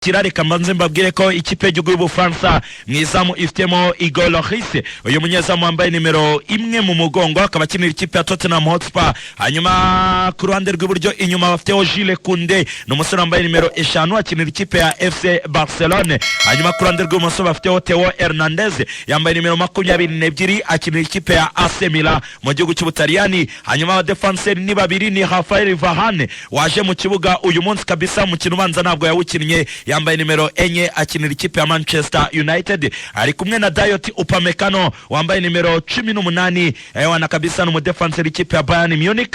Reka mbanze mbabwire ko ikipe y'igihugu y'Ubufaransa mu izamu ifitemo Hugo Lloris, uyu munyezamu wambaye nimero 1 mu mugongo, akaba akinira ikipe ya Tottenham Hotspur. Hanyuma ku ruhande rw'iburyo inyuma bafiteho Jules Koundé, ni umusore wambaye nimero 5, akinira ikipe ya FC Barcelone. Hanyuma ku ruhande rw'ibumoso bafiteho Theo Hernandez, yambaye nimero 22, akinira ikipe ya AC Milan mu gihugu cy'Ubutaliyani. Hanyuma abadefanseri ni babiri, ni Raphael Varane waje mu kibuga uyu munsi kabisa, umukino ubanza ntabwo yawukinnye, yambaye nimero 4, akinira ikipe ya Manchester United, ari kumwe na Dayot Upamecano wambaye nimero 18, ewana kabisa, ni umudefanseri ikipe ya Bayern Munich.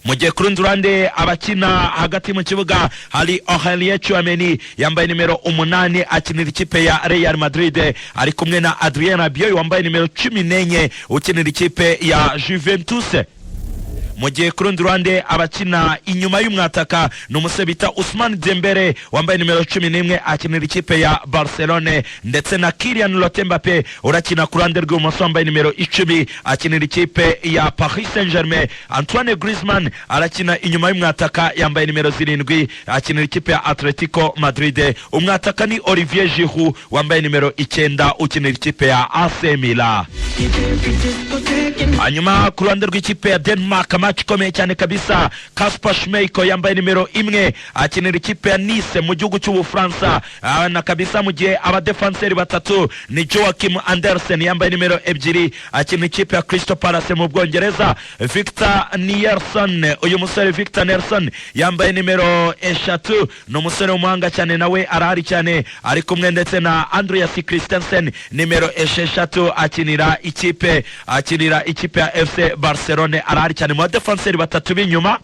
Mu gihe ku rundi ruhande abakina hagati mu kibuga hari Aurelien Tchouameni, yambaye nimero 8, akinira ikipe ya Real Madrid, ari kumwe na Adrien Rabiot wambaye nimero 14, ukinira ikipe ya Juventus. Mu gihe ku rundi ruhande abakina inyuma y'umwataka ni umusore bita Ousmane Dembele wambaye nimero 11, akinira ikipe ya Barcelone, ndetse na Kylian Mbappe urakina ku ruhande rw'ibumoso, wambaye nimero 10, akinira ikipe ya Paris Saint-Germain. Antoine Griezmann arakina inyuma y'umwataka, yambaye nimero 7, akinira ikipe ya Atletico Madrid. Umwataka ni Olivier Giroud wambaye nimero 9, ukinira ikipe ya AC Milan. Hanyuma ku ruhande rw'ikipe ya Denmark, match ikomeye cyane kabisa, Kasper Schmeichel yambaye nimero 1, akinira ikipe ya Nice mu gihugu cy'Ubufaransa na kabisa. Mu gihe abadefanseri batatu ni Joachim Andersen, yambaye nimero 2, akinira ikipe ya Crystal Palace mu Bwongereza. Victor Nilsson, uyu musore Victor Nilsson yambaye nimero 3, ni umusore w'umuhanga cyane, nawe arahari cyane, ari kumwe ndetse na Andreas Christensen, nimero 6, akinira ikipe ya FC Barcelone, arahari cyane mu badefanseri batatu b'inyuma.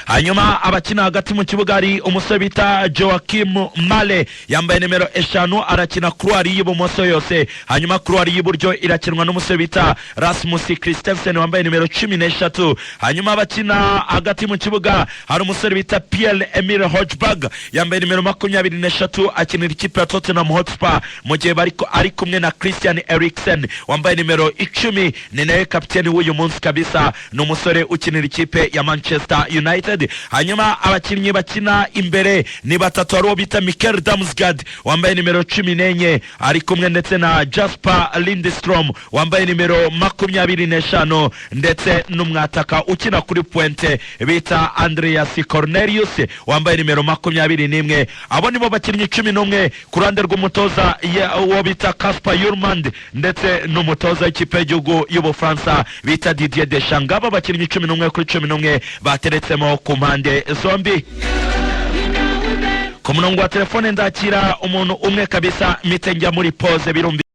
Hanyuma abakina hagati mu kibuga hari umusore bita Joakim Male, yambaye nimero 5, arakina couloir y'ibumoso yose. Hanyuma couloir y'iburyo irakinwa n'umusore bita Rasmus Christensen wambaye nimero 13. Hanyuma abakina hagati mu kibuga hari umusore bita Pierre Emile Hojberg, yambaye nimero 23, akinira ikipe ya Tottenham Hotspur, mu gihe bari ari kumwe na Christian Eriksen wambaye nimero 10, ni nawe kapiteni w'uyu munsi kabisa, ni umusore ukinira ikipe ya Manchester United. Hanyuma abakinnyi bakina imbere ni batatu, hari uwo bita Mikkel Damsgaard wambaye nimero 14, ari kumwe ndetse na Jasper Lindstrom wambaye nimero 25, ndetse n'umwataka ukina kuri pointe bita Andreas Cornelius wambaye nimero 21. Abo nibo bakinnyi 11 ku ruhande rw'umutoza uwo bita Kasper Hjulmand ndetse n'umutoza w'ikipe y'igihugu y'Ubufaransa bita Didier Deschamps. Ngabo abakinnyi 11 kuri 11 bateretsemo ku mpande zombi. Ku murongo wa telefone ndakira umuntu umwe kabisa, mpite njya muri pause birumvikana.